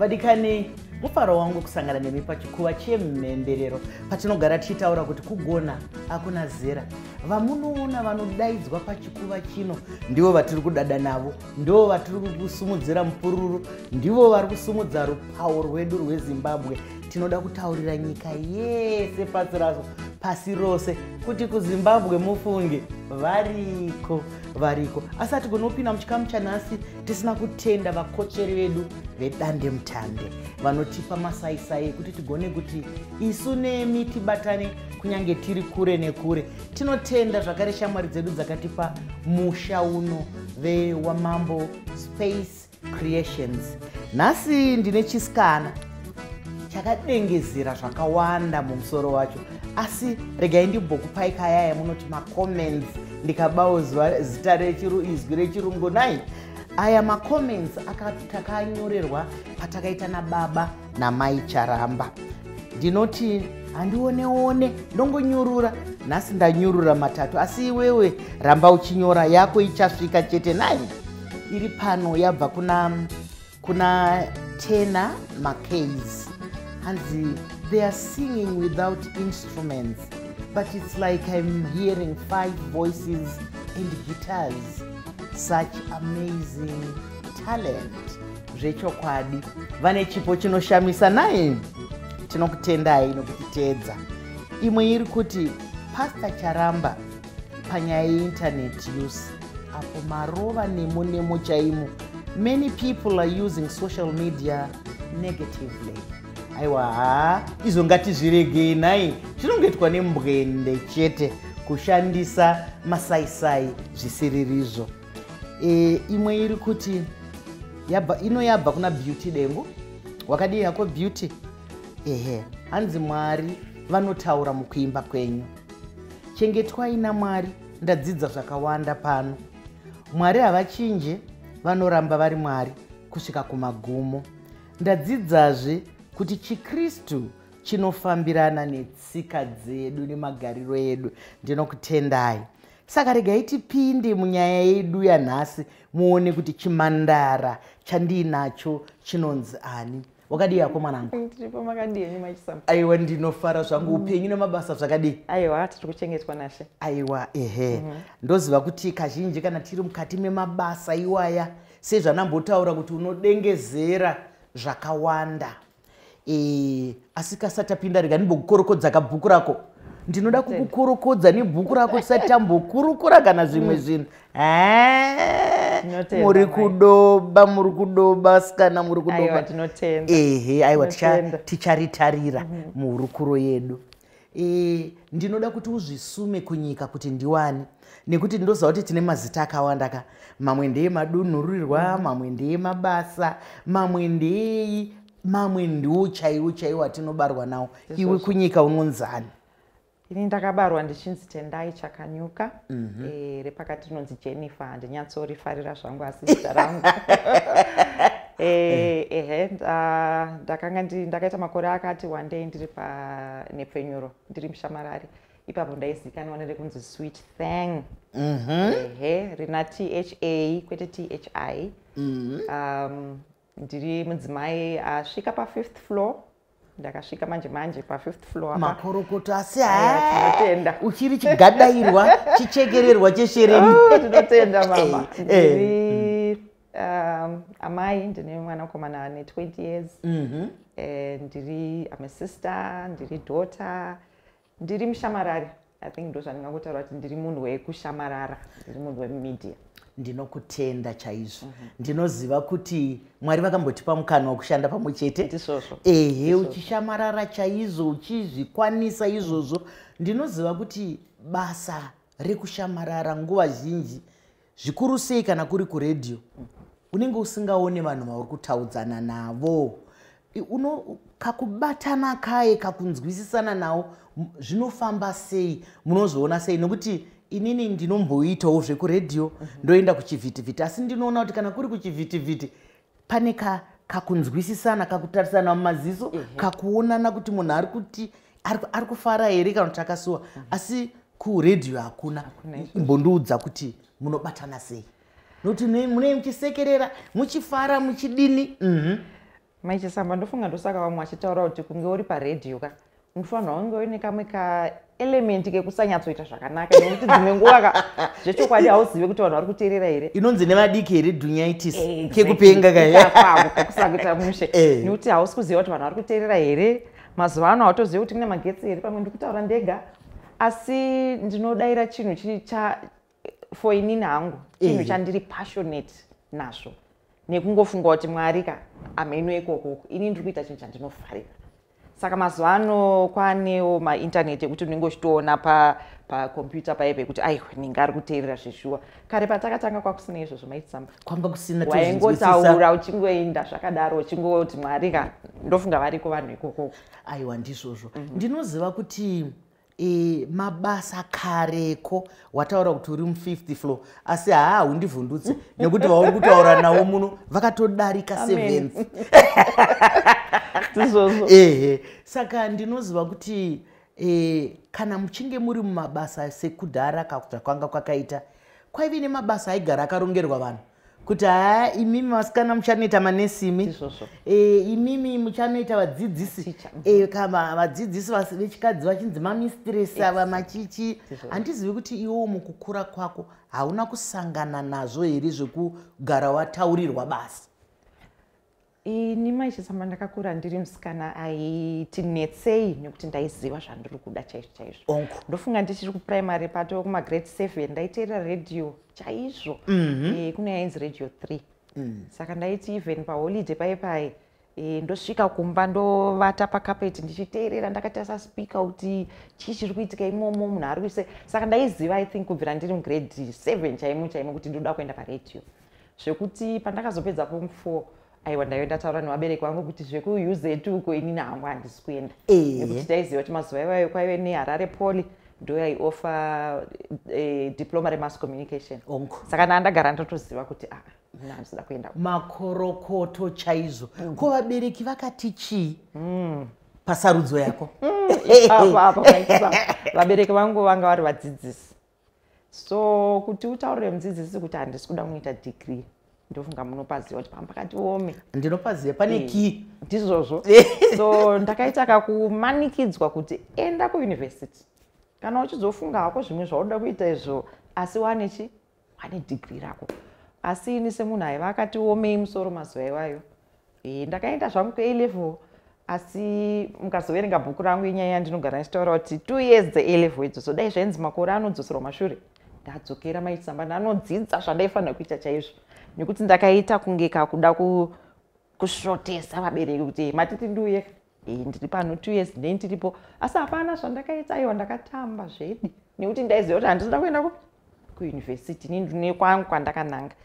Vadikani, mufaro wangu kusangana nemi pachikuva chemhemberero, patinogara tichitaura kuti kugona hakuna zera. Vamunoona vanodaidzwa pachikuva chino ndivo vatiri kudada navo, ndivo vatiri kusumudzira mupururu, ndivo vari kusumudza rupawo rwedu rweZimbabwe. Tinoda kutaurira nyika yese, pasi raso, pasi rose, kuti kuZimbabwe mufunge variko, variko. Asi hatigoni kupinda muchikamu chanhasi tisina kutenda vakotsveri vedu vedandemutande vanotipa masaisai ekuti tigone kuti isu nemi tibatane kunyange tiri kure nekure. Tinotenda zvakare shamwari dzedu dzakatipa musha uno, veWamambo Space Creations. Nhasi ndine chisikana chakadengezera zvakawanda mumusoro wacho, asi regai ndimbokupai kayaya munoti macomments. Ndikabawo zita izwi rechirungu nai. Aya macomments takanyorerwa patakaita nababa namai Charamba. Ndinoti handioneone, ndongonyurura. Nhasi ndanyurura matatu, asi iwewe ramba uchinyora, yako ichasvika chete. Nai iri pano yabva kuna Tena Macays. Hanzi, "They are singing without instruments, but it's like I'm hearing five voices and guitars. Such amazing talent." Zvechokwadi vane chipo chinoshamisa naye. Tinokutendai nokutiteedza. Imwe iri kuti, "Pastor Charamba, panyaya yeinternet use apo marova nemo nemo chaimo. Many people are using social media negatively." Aiwa, haa, izvo ngatizviregei nhai. Zvinongoitwa nembwende chete kushandisa masaisai zvisiririzvo. Imwe iri kuti yabva, ino yabva kuna Beauty Dengo. Wakadii hako, Beauty? Ehe, hanzi, "Mwari vanotaura mukuimba kwenyu. Chengetwai naMwari. Ndadzidza zvakawanda pano. Mwari havachinje, vanoramba vari Mwari kusvika kumagumo. Ndadzidzazve kuti chiKristu chinofambirana netsika dzedu nemagariro edu." Ndinokutendai. Saka regai tipinde munyaya yedu yanhasi, muone kuti chimandara chandiinacho chinonzi ani. Wakadii hako, mwanangu? Ndiripo, makadii henyu, maChisamba? Aiwa, ndinofara zvangu. Upenyu nemabasa zvakadii? Aiwa, tiri kuchengetwa naShe. Aiwa, ehe, ndoziva kuti kazhinji kana tiri mukati memabasa iwaya, sezvanambotaura kuti unodengezera zvakawanda, asi kasati tapinda, rega ndimbokukorokodza kabhuku rako. Ndinoda kukukorokodza nebhuku rako tisati tambokurukura kana zvimwe zvinhu. Ndinotenda, Muri mai. kudoba, muri kudoba sikana, muri Aiwa, kudoba. tinotenda. Ehe, aiwa, Tinotenda. ticharitarira muhurukuro yedu. Ndinoda kuti uzvisume kunyika kuti ndiwani, nekuti ndinoziva kuti tine mazita akawanda ka. Mamwe ndeemadunhurirwa, mamwe ndeemabasa, mamwe ndei, mamwe ndiwo chaiwo chaiwo atinobarwa nawo. Iwe kunyika unonzani? Ini ndakabarwa ndichinzi Tendai Chakanyuka. Repakati rinonzi Jennifer, handinyatsorifarira zvangu, asi zita rangu. Ehe, ndakanga ndakaita makore akati wandei ndiri panhepfenyuro, ndiri mushamarari. Ipapo ndaizikanwa nerekunzi Sweet Thang. Ehe, rina THA kwete THI. Ndiri mudzimai asvika pafifth floor. Ndakasvika manje manje pafifth floor apa. Makorokoto, asi Aiwa, ha, tinotenda. uchiri chigadairwa, chichekererwa cheshereni. Oh, tinotenda, mama. Ndiri amai, ndine mwanakomana ane 20 years. Ndiri, I'm a sister, ndiri daughter, ndiri mushamarari. I think ndo zvandingangotaura kuti ndiri munhu wekushamarara, ndiri munhu wemumedia. Ndinokutenda chaizvo. Ndinoziva kuti Mwari vakambotipa mukana wekushanda pamwe chete. Ndizvozvo. Ehe, uchishamarara chaizvo, uchizvikwanisa izvozvo. Ndinoziva kuti basa rekushamarara nguva zhinji, zvikuru sei kana kuri kuredhiyo, unenge usingaoni vanhu vauri kutaudzana navo. Uno kakubatana kaye, kakunzwisisana nawo, zvinofamba sei? Munozoona sei? Nokuti inini ndinomboitawo zvekuredhiyo, ndoenda kuchivhitivhiti, asi ndinoona kuti kana kuri kuchivhitivhiti pane kakunzwisisana, kakutarisana mumaziso, kakuonana kuti munhu ari kuti ari kufara here kana kuti akasuwa. Asi kuredhiyo hakuna. Hakuna izvozvo. Imbondiudza kuti munobatana sei, nokuti munenge muchisekerera, muchifara, muchidini? Maichisamba, ndofunga ndosaka vamwe vachitaura kuti kunge uri paredhiyo ka, unofanirwa kunge uine kamwe kaelement kekusanyatsoita zvakanaka, nekuti dzimwe nguva ka, zvechokwadi hauzive kuti vanhu vari kuteerera here. Inonzi nevadiki here, dhunyaitis, kekupenga kaya, kakusakuita mushe, nekuti hausi kuziva kuti vanhu vari kuteerera here. Mazuva ano hautozivi kuti kune magetsi here, pamwe ndikutaura ndega. Asi ndinodayira chinhu cha for inini hangu, chinhu chandiri passionate nazvo, nekungofunga kuti Mwari ka, ameno ikoko, ini ndiri kuita chinhu chandinofarira. Saka mazuva ano kwanewo maintaneti ekuti unenge uchitoona pakombiyuta paipa ekuti aiwa, ninge ari kuteerera zveshuwa. Kare patakatanga kwakusina izvozvo, Maitsamba. Kwanga kusina. Waingotaura uchingoenda zvakadaro, uchingoti Mwari ka, ndofunga variko vanhu ikoko. Aiwa, ndizvozvo. Ndinoziva kuti mabasa kareko, wataura kuti uri mufifth floor, asi haa, haundivhundutse, nekuti vauri kutaura navo muno vakatodarika seventh. Ndizvozvo. Ehe, saka ndinoziva kuti kana muchinge muri mumabasa sekudhara kwanga kwakaita, kwaive nemabasa aigara akarongerwa vanhu kuti haa, imimi vasikana muchanoita manesi, imi Ndizvozvo. Imimi muchanoita vadzidzisi. Teacher. Kama vadzidzisi vechikadzi vachinzi mamistress ava, machichi. Ndizvozvo. Handizivi kuti iwowo mukukura kwako hauna kusangana nazvo here, zvekugara wataurirwa basa? Ini, Maichisamba, ndakakura ndiri musikana aiti netsei, nekuti ndaiziva zvandiri kuda chaizvo chaizvo. Onko. Ndofunga ndichiri kuprimary pato, kumagrade 7, ndaiteerera redhiyo chaizvo. Kune yainzi Radio 3. Saka ndaiti even paholiday pai ndosvika kumba, ndovata pakapeti ndichiteerera ndakatarisa speaker kuti chii chiri kuitika imomo, munhu ari kuise. Saka ndaiziva, I think kubvira ndiri mugrade 7 chaimo chaimo, kuti ndoda kuenda paredhiyo, zvekuti pandakazopedza form 4, aiwa, ndaive ndataura nevabereki vangu kuti zvekuUZ uko inini hangu handisi kuenda, nekuti ndaiziva kuti mazuva iwayo kwaive neHarare Poly, ndo yaiofa diploma remass communication. Onko. Saka ndandagara ndotoziva kuti aa, ini handisida kuenda. Makorokoto chaizvo. Ko vabereki vakati chii pasarudzo yako? Apa maitisa, vabereki vangu vanga vari vadzidzisi, so kuti utaurire mudzidzisi kuti handisi kuda kunoita degree, ndofunga munopaziva kuti pamba pakati ome. Ndinopaziva, pane kii. Ndizvozvo. So ndakaita kakumanikidzwa kuti enda kuyunivhesiti, kana uchizofunga hako zvimwe zvaunoda kuita izvo, asi wane chi wane degree rako. Asi ini semunhu aiva akati omei musoro mazuva iwayo, ndakaenda zvangu kuA level. Asi mukazoverenga bhuku rangu, inyaya yandinogara ndichitaura kuti 2 years dzeA level idzodzo, dai zvainzi makore anodzoserwa mashure, ndadzokera, Maitsamba, ndanodzidza zvandaifanira kuita chaizvo, nekuti ndakaita kunge kakuda kusvotesa vabereki kuti matiti ndiuye, ndiri pano 2 years, ndei ndiripo, asi hapana zvandakaita. Aiwa, ndakatamba zvedi, nekuti ndaiziva kuti handisida kuenda kupi, kuyunivhesiti. Ini ndine kwangu kwandakananga.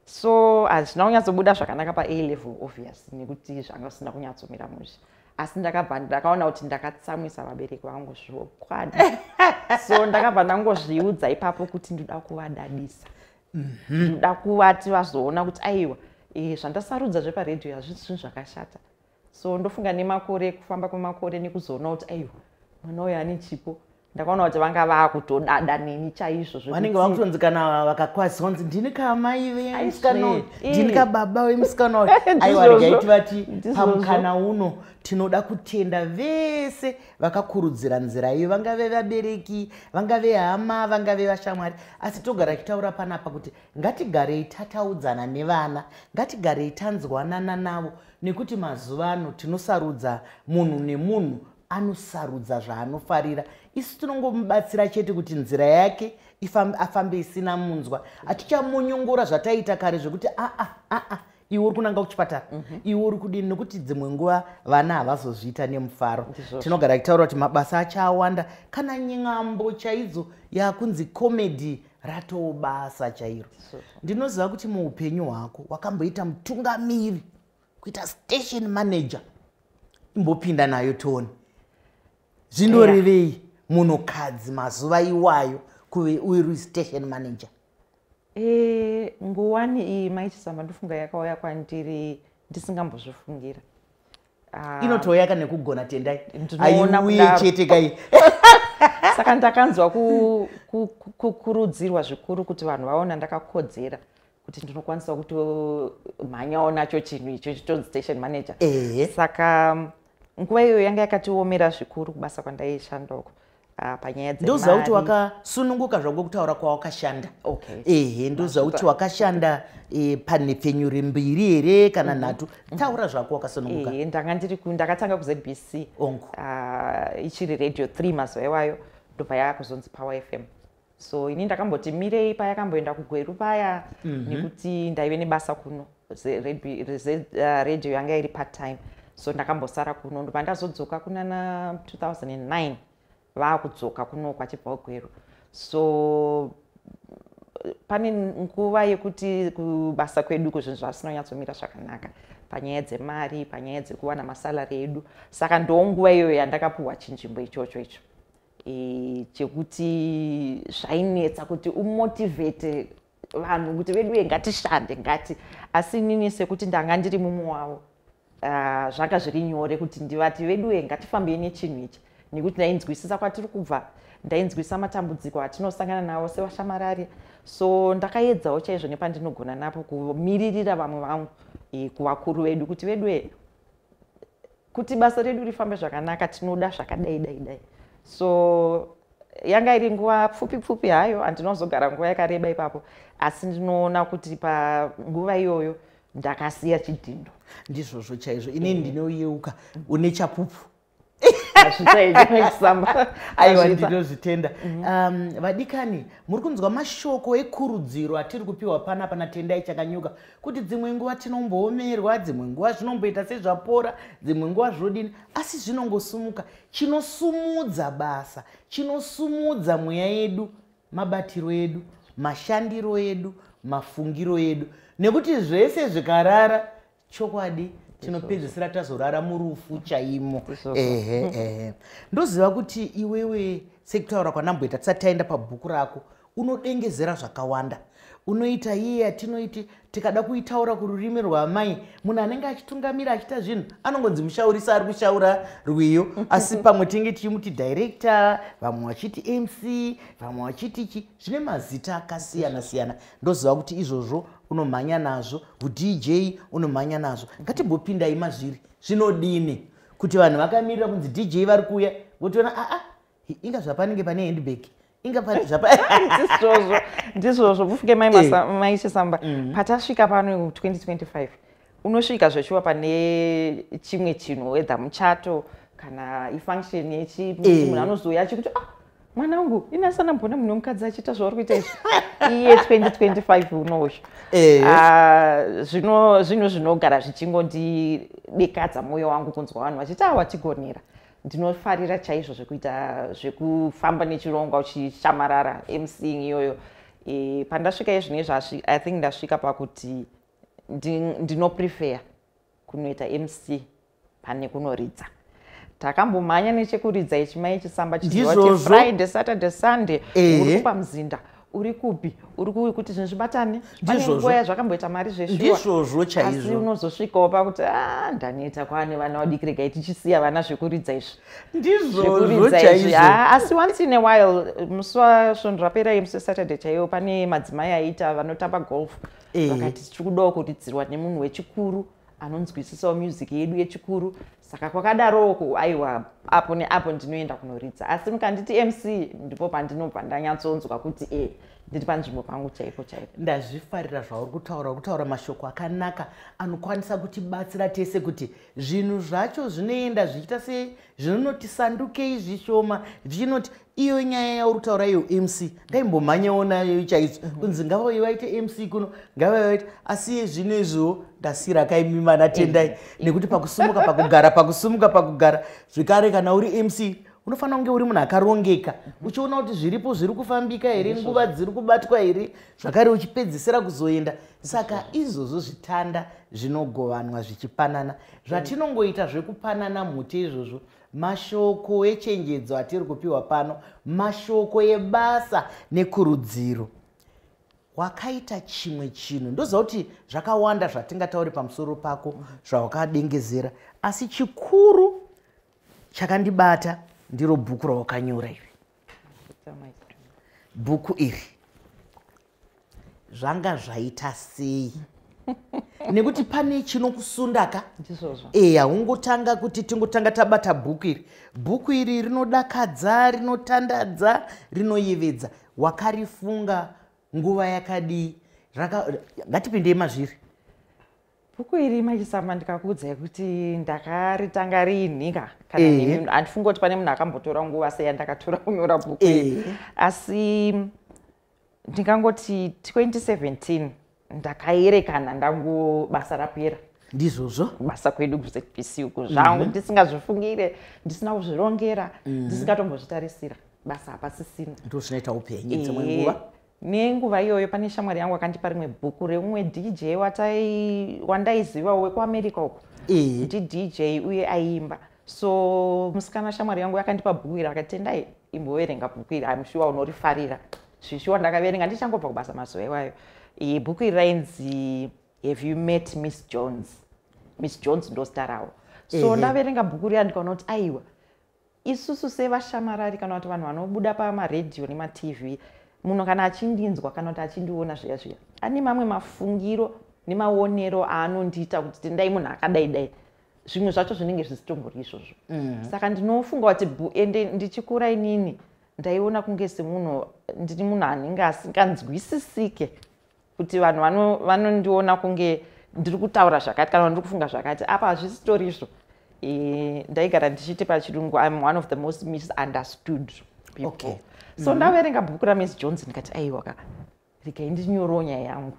So hazvina kunyatsobuda zvakanaka pa A level, obvious, nekuti zvanga zvisina kunyatsomira mushe. Asi ndakabva ndakaona kuti ndakatsamwisa vabereki vangu zvokwadi. So ndakabva ndangozviudza ipapo kuti ndoda kuvadadisa, ndoda kuvati vazoona kuti aiwa, zvandasarudza zveparedhiyo hazvisi zvinhu zvakashata. So ndofunga nemakore, kufamba kwemakore, nekuzoona kuti aiwa, mwana uyu ane chipo, ndakaona kuti vanga vaakutodada neni chaizvo. Vanenge vakutonzi kana vakakwazisa kunzi ndini kamai vemusikana uyu, ndini kababa vemusikana uyu. Aiwa, regai tivati pamukana uno tinoda kutenda vese vakakurudzira nzira iyo, vangave vabereki, vangave hama, vangave vashamwari. Asi togara tichitaura panapa kuti ngatigarei tataudzana nevana, ngatigarei tanzwanana navo, nekuti mazuva ano tinosarudza, munhu nemunhu anosarudza zvaanofarira. Isu tinongomubatsira chete kuti nzira yake afambe isina munzwa. Hatichamunyungura zvataita kare zvekuti aa aa, iwe uri kunanga kuchipatara, iwe uri kudini, nekuti dzimwe nguva vana havazozviita nemufaro. Tinogara tichitaura kuti mabasa achawanda, kana nyambo chaidzo yakunzi comedy ratoo basa chairo. Ndinoziva kuti muupenyu hwako wakamboita mutungamiri, kuita station manager. Imbopinda nayo toni, zvinorevei munhukadzi mazuva iwayo kuve uri station manager? Nguwani iyi, Maichisamba, ndofunga yakauya kwandiri ndisingambozvifungira. Ah, Inotouya kana nekugona, Tendai. Ndinoona Aiuye kudaro. chete kai. Saka ndakanzwa kukurudzirwa zvikuru kuti vanhu vaona ndakakodzera. Kuti ndinokwanisa kutomhanyawo nacho chinhu icho chitonzi station manager. Saka nguva iyoyo yanga yakatiomera zvikuru kubasa kwandaishanda uko panyaya Ndoziva kuti dzemari. Wakasununguka zvako kutaura kwawakashanda. Okay. Ehe, ndoziva kuti wakashanda panhepfenyuro mbiri here kana nhatu. Taura zvako wakasununguka. Ehe, ndanga ndiri ndakatanga kuZBC. Ongo. Ichiri Radio 3 mazuva iwayo, ndobva yaakuzonzi Power FM. So ini ndakamboti mirei payakamboenda kuGweru paya, nekuti ndaive nebasa kuno. Radio yanga iri part time, so ndakambosara kuno, ndobva ndazodzoka kunana 2009, vaakudzoka kuno kwachibva kuGweru. So pane nguva yekuti kubasa kwedu kuzvinhu zvasina kunyatsomira zvakanaka panyaya dzemari, panyaya dzekuwana masalari edu. Saka ndo nguva iyoyo yandakapuhwa chinzvimbo ichocho icho chekuti zvainetsa kuti umotivate vanhu kuti veduwe ngatishande ngati. Asi inini sekuti ndanga ndiri mumwe wavo, zvanga zviri nyore kuti ndivati, "Veduwe, ngatifambei nechinhu ichi," nekuti ndainzwisisa kwatiri kubva, ndainzwisisa matambudziko atinosangana nawo sevashamarari. So ndakaedzawo chaizvo nepandinogona napo kumiririra vamwe vangu kuvakuru vedu kuti, "Veduwe, kuti basa redu rifambe zvakanaka, tinoda zvakadai dai dai." So yanga iri nguva pfupi pfupi hayo, handinozogara nguva yakareba ipapo, asi ndinoona kuti panguva iyoyo ndakasiya chidhindo. Ndizvozvo chaizvo. Inini ndinoyeuka une chapupu. Hazvitaisamba. Aiwa, ndinozvitenda. Vadikani, muri kunzwa mashoko ekurudziro atiri kupiwa panapa naTendai Chakanyuka, kuti dzimwe nguva tinomboomerwa, dzimwe nguva zvinomboita sezvapora, dzimwe nguva zvodini, asi zvinongosumuka. Chinosumudza basa, chinosumudza mweya yedu, mabatiro edu, mashandiro edu, mafungiro edu, nekuti zvese zvikarara, chokwadi tinopedzisira tazorara murufu chaimo. Ndizvozvo. Ehe, ndoziva kuti iwewe, sekutaura kwanamboita tisati taenda pabhuku rako, unodengezera zvakawanda. Unoita iye yatinoiti, tikada kuitaura kururimi rwamai, munhu anenge achitungamira achiita zvinhu anongonzi mushaurisi, ari kushaura rwiyo, asi pamwe tinenge tichimuti director, vamwe vachiti MC, vamwe vachiti chi, zvine mazita akasiyana siyana. Ndoziva kuti izvozvo unomhanya nazvo, uDJ unomhanya nazvo. Ngatimbopindai mazviri, zvinodini kuti vanhu vakamirira kunzi DJ vari kuuya, votoona aa, inga zvapanenge pane handbag, inga pane zvapa. Ndizvozvo, ndizvozvo. Mufunge mai mai Chisamba, patasvika pano 2025, unosvika zveshuwa pane chimwe chinhu, whether muchato kana ifunction yechi, munhu anozouya achikuti, "Ah, mwana wangu, ini asana mbona munhu wemukadzi achiita zvauri kuita izvi iye 2025 unoyu." Ah, zvino zvinhu zvinogara zvichingondidekadza mwoyo wangu kunzwa vanhu vachiti, "Ah, watigonera." Ndinofarira chaizvo zvekuita zvekufamba nechirongwa uchishamarara, MCing iyoyo. Pandasvika izvino izvi, I think ndasvika pakuti ndinoprefer kunoita MC pane kunoridza. Takambomhanya nechekuridza ichi, mai Chisamba, chiziva kuti Ndizvozvo. Friday, Saturday, Sunday uri kupamuzinda, uri kupi, uri kuti zvinhu zvibatane. Pane Ndizvozvo. nguva yazvakamboita mari zveshuwa, Ndizvozvo asi chaizvo. unozosvikawo pakuti, "A, ndaneta, kwaane vana vadiki, regai tichisiya vana zvekuridza izvi." Ndizvozvo Zvekuridza izvi. chaizvo. Ah, asi once in a while, musi wasvondo rapera, musi weSaturday chaiwo, pane madzimai aita vanotamba golf, vakati tiri kudawo kuridzirwa nemunhu wechikuru anonzwisisawo music yedu yechikuru. Saka kwakadaroko, aiwa, apo neapo ndinoenda kunoridza, asi mukanditi MC, ndipo pandinobva ndanyatsonzwa kuti ndiri panzvimbo pangu chaipo chaipo. Ndazvifarira zvauri kutaura. Uri kutaura mashoko akanaka anokwanisa kutibatsira tese kuti zvinhu zvacho zvinoenda zvichiita sezvinonoti sandukei zvishoma, zvichinoti iyo nyaya yauri kutaura iyo MC, ndaimbomhanyawo nayo chaizvo, kunzi ngavauye vaite MC kuno, ngavauye vaite, asi iye zvino izviwo ndasiyira kaimima naTendai, nekuti pakusumuka pakugara, pakusumuka pakugara zvekare. Kana uri MC unofanira kunge uri munhu akarongeka, uchiona kuti zviripo zviri kufambika here, nguva dziri kubatwa here, zvakare uchipedzisira kuzoenda. Saka izvozvo zvitanda zvinogovanwa zvichipanana, zvatinongoita zvekupanana mhute izvozvo. Mashoko echenjedzo atiri kupiwa pano, mashoko ebasa nekurudziro. Wakaita chimwe chinhu, ndoziva kuti zvakawanda zvatingatauri pamusoro pako zvawakadengezera, asi chikuru chakandibata ndiro bhuku rawakanyora iri. Bhuku iri, Zvanga zvaita sei? Nekuti pane chinokusundaka. Ndizvozvo. Eya, ungotanga kuti tingotanga tabata bhuku iri. Bhuku iri rinodakadza, rinotandadza, rinoyevedza. Wakarifunga nguva yakadii? Ngatipindei mazviri. Bhuku iri, maChisamba, ndikakuudzai kuti ndakaritanga riinhika kana nemi, handifungi kuti pane munhu akambotora nguva seyandakatora kunyora bhuku iri. Asi ndingangoti 2017 ndakaerekana ndangu basa rapera. Kubasa kwedu kuZBC uku zvangu, ndisingazvifungire, ndisina kuzvirongera, ndisingatombozvitarisira, basa hapasisina. Ndo zvinoita upenyu dzimwe nguva. Nenguva iyoyo pane shamwari yangu akandipa rimwe bhuku reumwe DJ wandaizivawo wekuAmerica uko. NdiDJ uye aiimba. So musikana shamwari yangu yakandipa bhuku iri, akati, "Tendai, imboverenga bhuku iri, I'm sure unorifarira." Zvishuwa ndakaverenga ndichangobva kubasa mazuva iwayo. Bhuku iri rainzi "Have You Met Miss Jones?" Miss Jones ndo zita ravo. So ndaverenga bhuku riya, ndikaona kuti aiwa, isusu sevashamarari kana kuti vanhu vanobuda pamaredhiyo nemaTV, munhu kana achindinzwa kana kuti achindiona zviya zviya, ane mamwe mafungiro nemaonero aanondiita kuti Tendai munhu akadai dai. Zvimwe zvacho zvinenge zvisitombori izvozvo. Saka ndinofunga kuti ende ndichikura inini ndaiona kunge semunhu ndiri munhu anenge asinganzwisisike, kuti vanhu vanondiona kunge ndiri kutaura zvakati kana ndiri kufunga zvakati, apa hazvisitori izvo. Ndaigara ndichiti pachirungu, I'm one of the most misunderstood people. So ndaverenga bhuku raMiss Jones, ndikati aiwa ka, regai ndinyorewo nyaya yangu.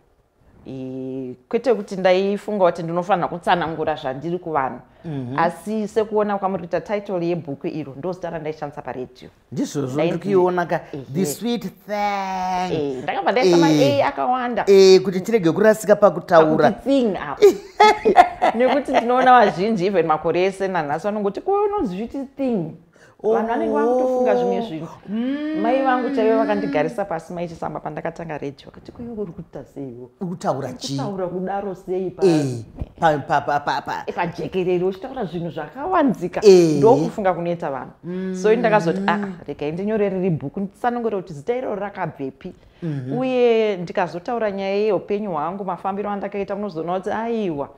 Kwete kuti ndaifunga kuti ndinofanira kutsanangura zvandiri kuvanhu, asi sekuona kwamuri kuita title yebhuku iro, ndo zita randaishandisa paredhiyo. Ndizvozvo, ndiri kuiona ka, "The Sweet Thang". Ndakabva ndaisa ma A akawanda. Kuti tirege kurasika pakutaura. Pakuti thing apa, nekuti ndinoona vazhinji even makore ese nanhasi vanongoti, "Ko unonzi zviti thing?" Vanhu vanenge vakutofunga zvimwe zvinhu. Mai vangu chaivo vakandigarisa pasi, maiChisamba, pandakatanga redhiyo, vakati, "Kuiwe uri kuita seiwo?" Kutaura chii? Kutaura kudaro sei Pa pajekerere uchitaura zvinhu zvakawanzika? Ndokufunga kunoita vanhu. So ini ndakazoti, aa, regai ndinyore riri bhuku, nditsanangure kuti zita iroro rakabvepi. Uye ndikazotaura nyaya yeupenyu hwangu, mafambiro andakaita, munozoona kuti aiwa,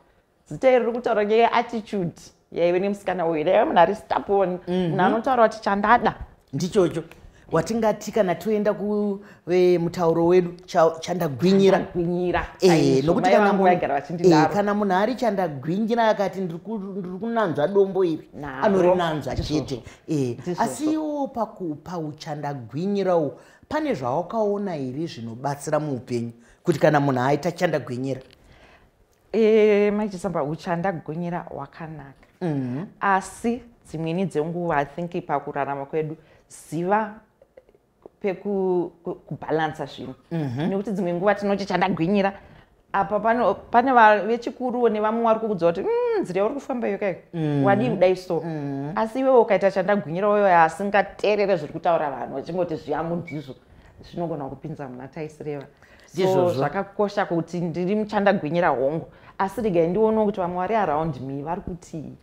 zita iri riri kutaura nyaya yeattitude yaive nemusikana uyu. Ndaiva munhu ari stubborn, munhu anotaura kuti chandada. Ndichocho watingati kana toenda kumutauro wedu, chandagwinyira. Gwinyira. Nokuti Mai kana vangu vaigara vachindidaro. Kana munhu ari chandagwinyira, akati ndiri kunanzva dombo iri, Naro. anorinanzva Ndizvozvo. chete. Ndizvozvo. Asi iwo pauchandagwinyirawo, pane zvawakaona here zvinobatsira muupenyu kuti kana munhu aita chandagwinyira? MaiChisamba, uchandagwinyira hwakanaka, asi dzimweni dzenguva, I think pakurarama kwedu, ziva pekubhalansa zvinhu, nekuti dzimwe nguva tinoti chandagwinyira apa, pane vechikuruwo nevamwe vari kukudza kuti, nzira yauri kufamba iyo kayo, wadii kudai?" So asi iwewe ukaita chandagwinyira uyo asingateerere zviri kutaura vanhu, vachingoti zviyangu ndizvo, zvinogona kupinza muna taisireva. So Ndizvozvo. zvakakosha kuti ndiri muchandagwinyira, hongu, asi regai ndionewo kuti vamwe vari around me vari kutii.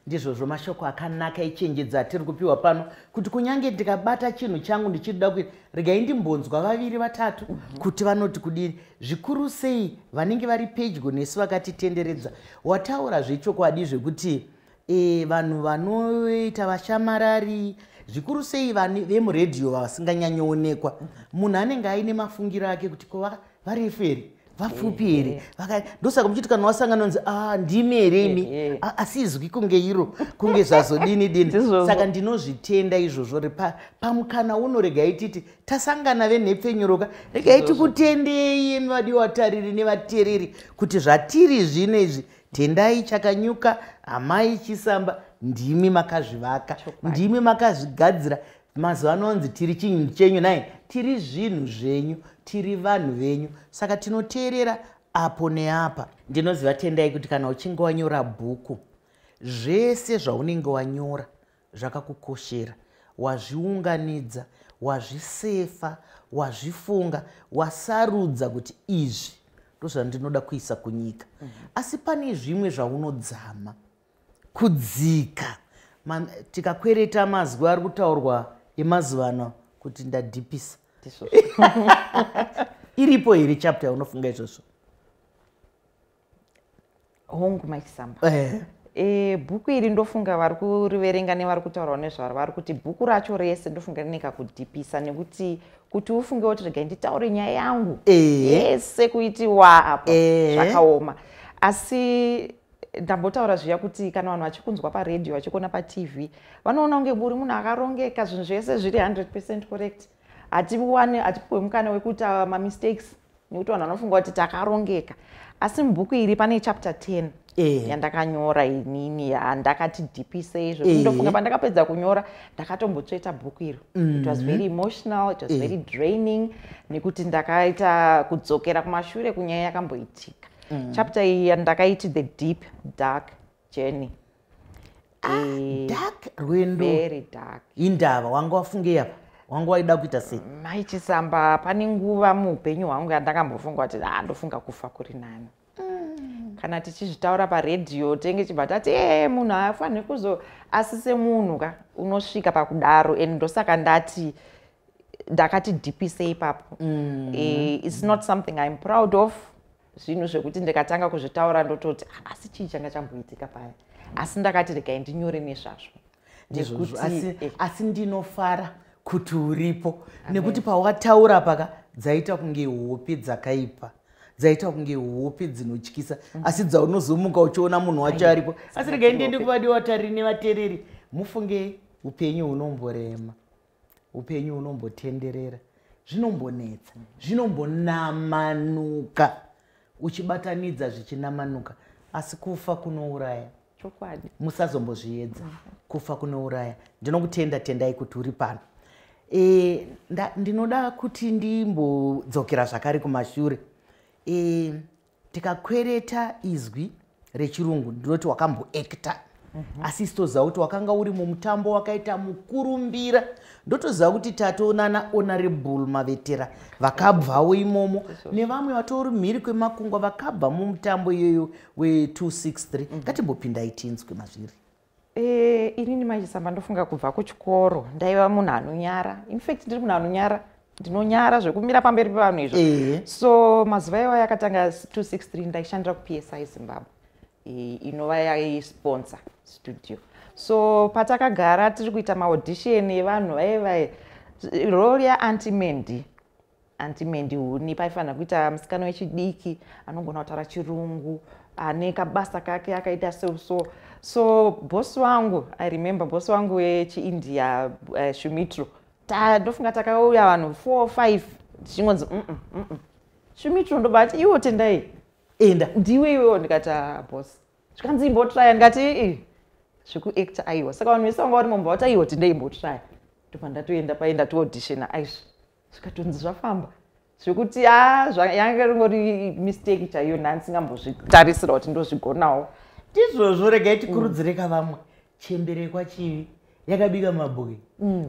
Ndizvozvo, mashoko akanaka echenjedzo atiri kupiwa pano, kuti kunyange ndikabata chinhu changu ndichida kuita, regai ndimbonzwa vaviri vatatu kuti vanoti kudini, zvikuru sei vanenge vari pedyo nesu vakatitenderedza. Wataura zvechokwadi zvekuti vanhu vanoita vashamarari, zvikuru sei vemuredhiyo vasinganyanyoonekwa, munhu anenge aine mafungiro ake kuti ko varefu here, vapfupi here. Ndosaka muchiti kana wasangana unzi, "A, ndimi here imi?" Asi izwi kunge iro, kunge zvazodini dini. Ndizvozvo. Saka ndinozvitenda izvozvo pamukana uno. Regai titi tasangana venhepfenyuroka, regai tikutendei imi vadiwa vatariri nevateereri, kuti zvatiri zvino izvi, Tendai Chakanyuka, amai Chisamba, ndimi makazvivaka. Ndimi makazvigadzira. Mazuva anonzi tiri chinhu chenyu nai, tiri zvinhu zvenyu, tiri vanhu venyu, saka tinoteerera apo neapa. Ndinoziva, Tendai, kuti kana uchinge wanyora bhuku, zvese zvaunenge wanyora zvakakukoshera, wazviunganidza, wazvisefa, wazvifunga, wasarudza kuti izvi ndozvandinoda kuisa kunyika. Asi pane zvimwe zvaunodzama kudzika. Tikakwereta mazwi ari kutaurwa emazuva ano kuti ndadhipisa. Ndizvozvo. Iripo here chapter yaunofunga izvozvo? Hongu, Maisamba. Bhuku iri ndofunga vari kuriverenga nevari kutaurawo nezvaro vari kuti bhuku racho rese ndofunga rine kakudhipisa, nekuti kuti ufunge kuti regai nditaure nyaya yangu yese kuitiwa apa, zvakaoma. Asi ndambotaura zviya kuti kana vanhu vachikunzwa paredhiyo, vachikuona paTV, vanoona kunge uri munhu akarongeka, zvinhu zvese zviri 100% correct. Hatiwane, hatipiwe mukana wekuita mamistakes nekuti vanhu vanofunga kuti takarongeka. Asi mubhuku iri pane chapter 10 yandakanyora inini, yandakati dhipisei zvokuti ndofunga pandakapedza kunyora ndakatombotsveta bhuku iro. It was very emotional, it was very draining, nekuti ndakaita kudzokera kumashure kunyaya yakamboitika. Chapter iyi ndakaiti "The Deep Dark Journey". Dark rwendo. Very dark. Indava wanga wafungei apa? Wanga waida kuita sei? Maichisamba, pane nguva muupenyu hwangu yandakambofunga kuti, "Ah, ndofunga kufa kuri nani." Kana tichizvitaura paredhiyo tenge chibva tati e munhu haafaniri kuzo, asi semunhu ka unosvika pakudaro. And ndosaka ndati ndakati dhipise ipapo. It's not something I'm proud of. Zvinhu zvekuti ndikatanga kuzvitaura ndototi, "Ah, asi chii changa chamboitika paya?" Asi ndakati regai ndinyore nezvazvo. Ndizvozvo. Nekuti, Asi, asi ndinofara kuti uripo, nekuti pawataura paka dzaita kunge hope dzakaipa, dzaita kunge hope dzinotyisa, asi dzaunozomuka uchiona munhu wacho aripo. Asi regai ndiende kuvadiwa tariri nevateereri. Mufunge, upenyu hunomborema, upenyu hunombotenderera, zvinombonetsa, zvinombonamanuka, uchibatanidza zvichinamanuka, asi kufa kunouraya. Chokwadi. Musazombozviedza, kufa kunouraya. Ndinokutenda, Tendai, kuti uri pano. Ndinoda kuti ndimbodzokera zvakare kumashure. Tikakwereta izwi rechirungu ndinoti wakamboacta, asi isi toziva kuti wakanga uri mumutambo wakaita mukurumbira. Ndotoziva kuti tatoonana Honorable Mavetera vakabvawo imomo, nevamwe vatori mhiri kwemakungwa vakabva mumutambo iyoyo we263. Ngatimbopindai tinzwe mazviri. Inini Machisamba, ndofunga kubva kuchikoro ndaiva munhu anonyara. In fact ndiri munhu anonyara, ndinonyara zvekumira pamberi pevanhu izvo. So mazuva iwayo akatanga 263 ndaishandira kuPSI Zimbabwe, inova yaisponsor studio. So patakagara tiri kuita maaudition evanhu vaivai role yaAunty Mandy, Aunty Mandy Huni, paifanira kuita musikana wechidiki anogona kutaura chirungu, ane kabasa kake akaita so so so. Bosi wangu, I remember bosi wangu wechiIndia, Shumitro. Ndofunga takauya vanhu 4 or 5 tichingonzi, Shumitro ndobva ati, "Iwo Tendai, enda." Ndiwe iwewo." Ndikati, "Ah, boss." Zvikanzi, "Imbotraya." Ndikati, "Ii, zvekuacta aiwa." Saka vanhu vese vanga vari mumba vati, "Aiwa, Tendai, imbotraya." Ndobva ndatoenda pai, ndatoauditiona aizvo, zvikatonzi zvafamba zvekuti a yanga ringori mistake chaiyo, ndandisingambozvitarisira kuti ndozvigonawo. Ndizvozvo, regai tikurudzire kavamwe. Chembere kwaChivi yakabika mabhuki,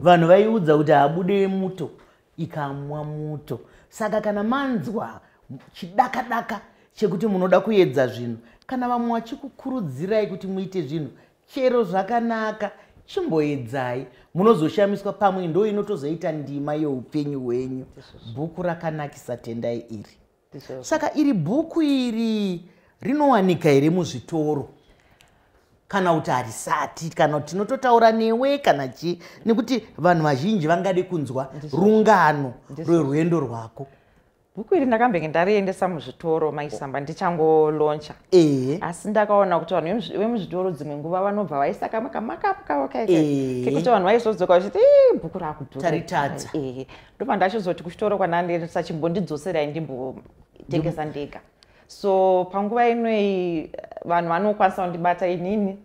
vanhu vaiudza kuti habude muto, ikamwa muto. Saka kana manzwa chidakadaka chekuti munoda kuedza zvinhu, kana vamwe vachikukurudzirai kuti muite zvinhu chero zvakanaka, chimboedzai, munozoshamiswa. Pamwe ndo inotozoita ndima yeupenyu hwenyu. Bhuku rakanakisa, Tendai, iri. Ndizvozvo. Saka iri bhuku iri rinowanika here muzvitoro, kana kuti harisati, kana kuti tinototaura newe kana chii? Nekuti vanhu vazhinji vangade kunzwa rungano rwerwendo rwako. Bhuku iri ndakambenge ndariendesa muzvitoro, Maisamba, ndichangolauncha. Asi ndakaona kuti vanhu vemuzvitoro dzimwe nguva vanobva vaisa kamwe kamakapu kavo kaika kekuti vanhu vaizodzoka vachiti, "Ii, bhuku rakudhura." Taritadza. Ehe, ndobva ndachizoti kuchitoro kwandandiendesa, "Chimbondidzoserai ndimbotengesa ndega." So panguva inoi vanhu vanokwanisa kundibata inini.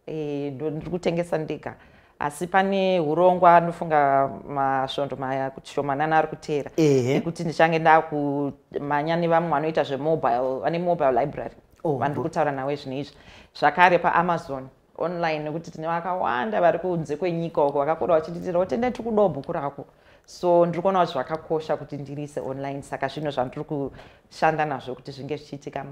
Ndiri kutengesa ndega, asi pane urongwa, ndofunga masvondo mashomanana ari kuteera, ekuti ndichange ndakumhanya nevamwe vanoita zvemobile, vane mobile library, vandiri kutaura navo zvino izvi, zvakare paAmazon online, nekuti tine vakawanda vari kunze kwenyika uko vakakura vachititira kuti, "Tendai, tiri kudawo bhuku rako." So ndiri kuona kuti zvakakosha kuti ndiriise online. Saka zvinhu zvandiri kushanda nazvo kuti zvinge zvichiitika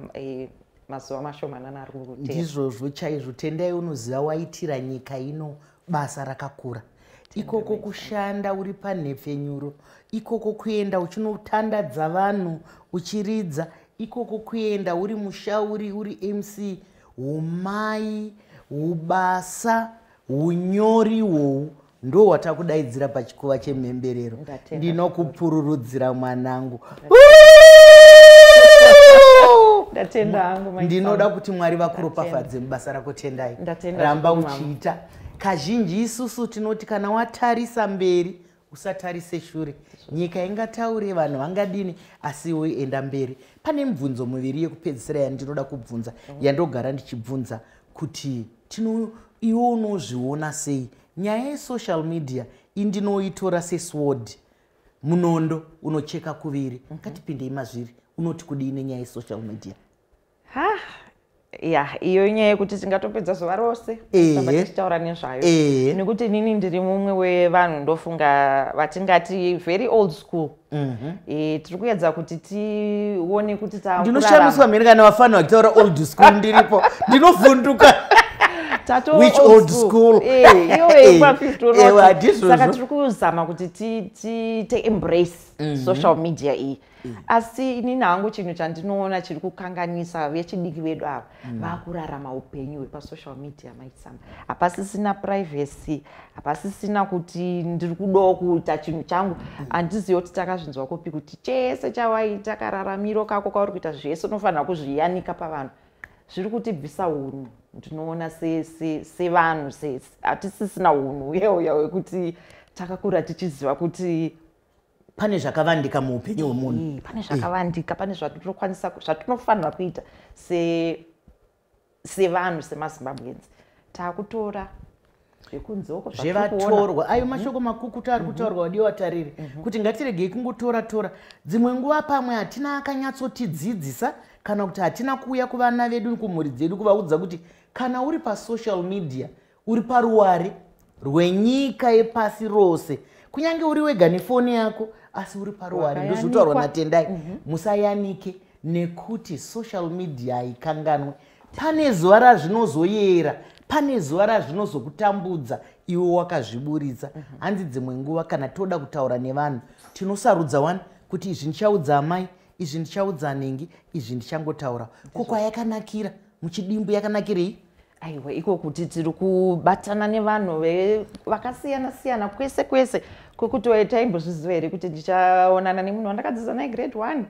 mazuva mashomanana ari kuteera. Ndizvozvo chaizvo, Tendai. Unoziva waitira nyika ino. Basa rakakura ikoko, kushanda uri panhepfenyuro ikoko, kuenda uchinotandadza vanhu uchiridza ikoko, kuenda uri mushauri, uri MC, umai, ubasa, unyori ihwohwu ndo watakudaidzira pachikuva chemhemberero. Ndatenda. Ndinokupururudzira, mwanangu. Ndatenda hangu, mai Ndinoda Sam. kuti Mwari vakuropafadze mubasa rako, Tendai. Ndatenda Ramba zvikuru, mama. uchiita. Kazhinji isusu tinoti kana watarisa mberi, usatarise shure. Nyika ingataure, vanhu vangadini, asi iwe enda mberi. Pane mibvunzo miviri yekupedzisira yandinoda kubvunza, yandogara ndichibvunza kuti tino iwe unozviona sei nyaya yesocial media? Indinoitora sesword, munondo unocheka kuviri. Ngatipindei mazviri. Unoti kudii nenyaya yesocial media? Ha, ya, iyo inyaya yekuti tingatopedza zuva rose tamba tichitaura nezvayo. Nekuti inini ndiri mumwe wevanhu, ndofunga vatingati very old school. Tiri kuedza kuti tione kuti Ndinoshamiswa mhene kana vafana vachitaura old school ndiripo, ndinovhunduka. Tato Which old school? Iyo yekwa50. Handizvozvo. Saka tiri kuzama kuti tiite embrace social media iyi, asi inini hangu chinhu chandinoona chiri kukanganisa vechidiki vedu ava, vakurarama upenyu hwepasocial media, maitsamba. Hapasisina privacy, hapasisina kuti ndiri kudawo kuita chinhu changu. Handizivi kuti takazvinzwa kupi kuti chese chawaita, kararamiro kako kauri kuita, zvese unofanira kuzviyanika pavanhu. Zviri kutibvisa unhu. Ndinoona sevanhu hatisisina unhu uya uya hwekuti takakura tichiziva kuti Pane zvakavandika muupenyu hwemunhu. Pane zvakavandika, pane zvatinokwanisa, zvatinofanira kuita sevanhu, semaZimbabweans. Taakutora zvekunzoko. Zvevatorwa ayo mashoko makukutu ari kutaurwa, wadiwa tariri, kuti ngatiregei kungotora tora. Dzimwe nguva pamwe hatina akanyatsotidzidzisa, kana kuti hatina kuuya kuvana vedu, kumhuri dzedu, kuvaudza kuti kana uri pasocial media, uri paruware rwenyika yepasi rose. Kunyange uri wega nefoni yako, asi uri paruware. Ndozvinotaurwa Wakayanikwa. naTendai. Musayanike, nekuti social media haikanganwe. Pane zuva razvinozoyera, pane zuva razvinozokutambudza iwe wakazviburitsa. Hanzi dzimwe nguva kana toda kutaura nevanhu, tinosarudza wani kuti izvi ndichaudza amai, izvi ndichaudza nhingi, izvi ndichangotaura. Ko kwayakanakira muchidimbu, yakanakirei? Aiwa, iko kuti tiri kubatana nevanhu vakasiyana siyana kwese kwese, kwekuti taimbozviziva here kuti ndichaonana nemunhu wandakadzidza naye grade 1?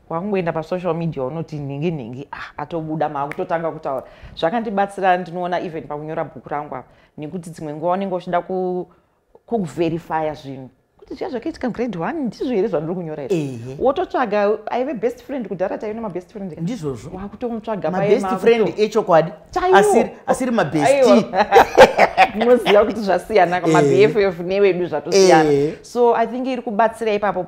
Wakungoenda pasocial media, unoti nhingi nhingi, ah, atobuda, maakutotanga kutaura. Zvakandibatsira, ndinoona even pakunyora bhuku rangu apa, nekuti dzimwe nguva unenge uchida kuverifya zvinhu kuti zviya zvakaitika grade 1 ndizvo here zvandiri kunyora here. Wototsvaga aive best friend kudhara, taive nemabest friend. Ndizvozvo. Wakutomutsvaga paye. Mabest friend echokwadi. Chaiwo. Asiri mabesti. Aiwa. Munoziva kuti zvasiyana, maBFF newedu zvatosiyana. So I think iri kubatsira ipapo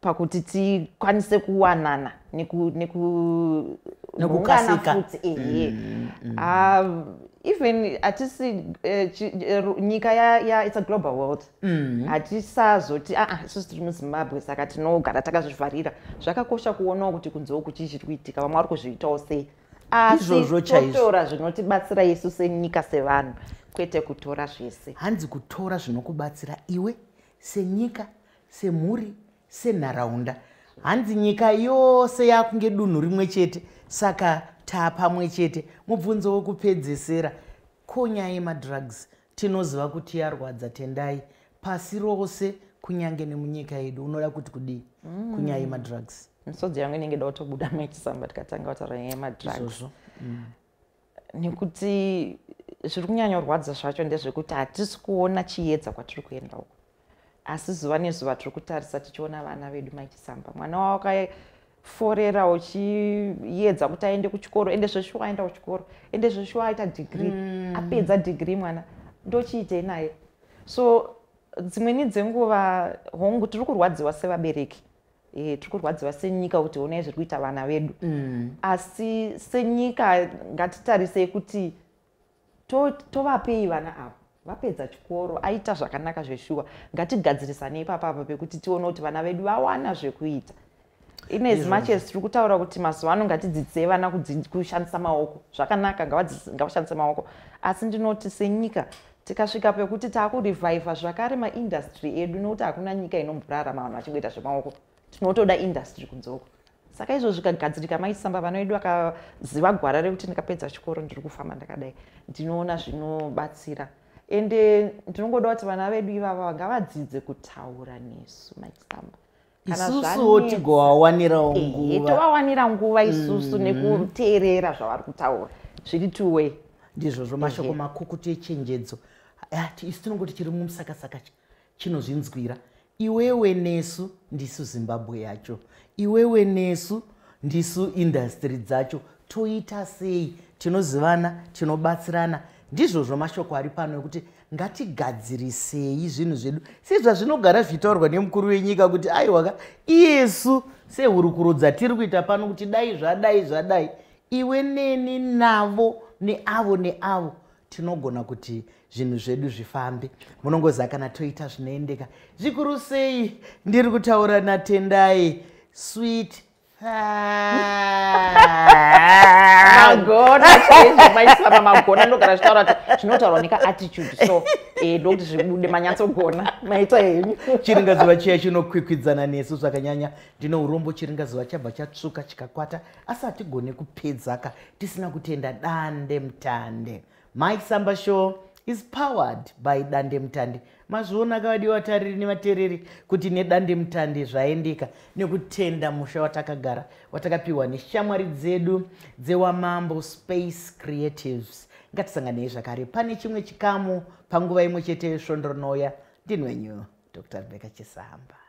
pakuti tikwanise kuwanana Nekukasika. nekuungana futi, ehe. Even hatisi nyika it's a global world. Hatisazoti aa, isusu tiri muZimbabwe, saka tinogara takazvivharira. Zvakakosha kuonawo kuti kunze uku chii chiri kuitika, vamwe vari kuzviitawo sei, asi Izvozvo chaizvo. totora zvinotibatsira isu senyika, sevanhu, kwete kutora zvese. Hanzi kutora zvinokubatsira iwe senyika, semhuri, senharaunda. Hanzi nyika yose yakunge dunhu rimwe chete, saka taapamwe chete. Mubvunzo wekupedzesera: ko nyaya yemadrugs, tinoziva kuti yarwadza, Tendai, pasi rose, kunyange nemunyika yedu. Unoda kuti kudii kunyaya yemadrugs? Misodzi yangu inenge ida kutobuda maichisamba tikatanga kutaura nyaya yemadrugs. Izvozvo. Nekuti zviri kunyanyorwadza zvacho ndezvekuti hatisi kuona chiedza kwatiri kuenda uko, asi zuva nezuva tiri kutarisa tichiona vana vedu, maichisamba. Mwana wawakaforera uchiedza kuti aende kuchikoro, ende zveshuwa aenda kuchikoro, ende zveshuwa aita dhigiri, apedza dhigiri, mwana ndochiitei naye? So dzimweni dzenguva, hongu, tiri kurwadziwa sevabereki, tiri kurwadziwa senyika kuti onai zviri kuita vana vedu, asi senyika ngatitarisei kuti tovapei vana ava. Vapedza chikoro, aita zvakanaka zveshuwa, ngatigadzirisane ipapapa pekuti tione kuti vana vedu vawana zvekuita. In as much as tiri kutaura kuti mazuva ano ngatidzidzisei vana kushandisa maoko, zvakanaka, ngavashandise maoko, asi ndinoti senyika Tikasvika pekuti taakurevivha zvakare maindustry edu, nokuti hakuna nyika inomborarama vanhu vachingoita zvemaoko. Tinotoda industry kunzoko. Saka izvo zvikagadzirika, maisamba, vana vedu vakaziva gwara rekuti ndikapedza chikoro ndiri kufamba ndakadai, ndinoona zvinobatsira. Ende ndinongoda kuti vana vedu ivava ngavadzidze kutaura nesu, maisamba. Isusuwo tigovawanirawo nguva. Tovawanira nguva isusu nekuteerera zvavari kutaura. Zviri two way. Ndizvozvo, mashoko makukutu echenjedzo. Isu tinongoti chiri mumusakasaka chinozvinzwira. Iwewe nesu ndisu Zimbabwe yacho, iwewe nesu ndisu industry dzacho. Toita sei? Tinozivana, tinobatsirana. Ndizvozvo mashoko ari pano ekuti ngatigadzirisei zvinhu zvedu sezvazvinogara zvichitaurwa nemukuru wenyika kuti aiwaka, iyesu sehurukuro dzatiri kuita pano kuti dai zvadai zvadai, iwe neni navo neavo neavo tinogona kuti zvinhu zvedu zvifambe. Munongoziva kana toita zvinoendeka zvikuru sei. Ndiri kutaura naTendai Sweet. Magona chaizvo, maisava, magona. Ndogara zvitaura kuti zvinotaurwa nekaattitude, so ndokuti zvibude. Manyatsogona, maita henyu. Chiringazuva chiya chinokwikwidzana nesu zvakanyanya. Ndine urombo, chiringazuva chabva chatsvuka chikakwata, asi hatigone kupedzaka tisina kutenda Dande Mutande. Mike Samba Show is powered by Dande Mutande. Mazviona kavadiwa vatariri nevateereri kuti nedande mutande zvaendeka, nekutenda musha watakagara, watakapiwa neshamwari dzedu dzeWamambo Space Creatives. Ngatisanganei zvakare pane chimwe chikamu panguva imwe chete svondo rinouya. Ndini wenyu Dr Rebecca Chisamba.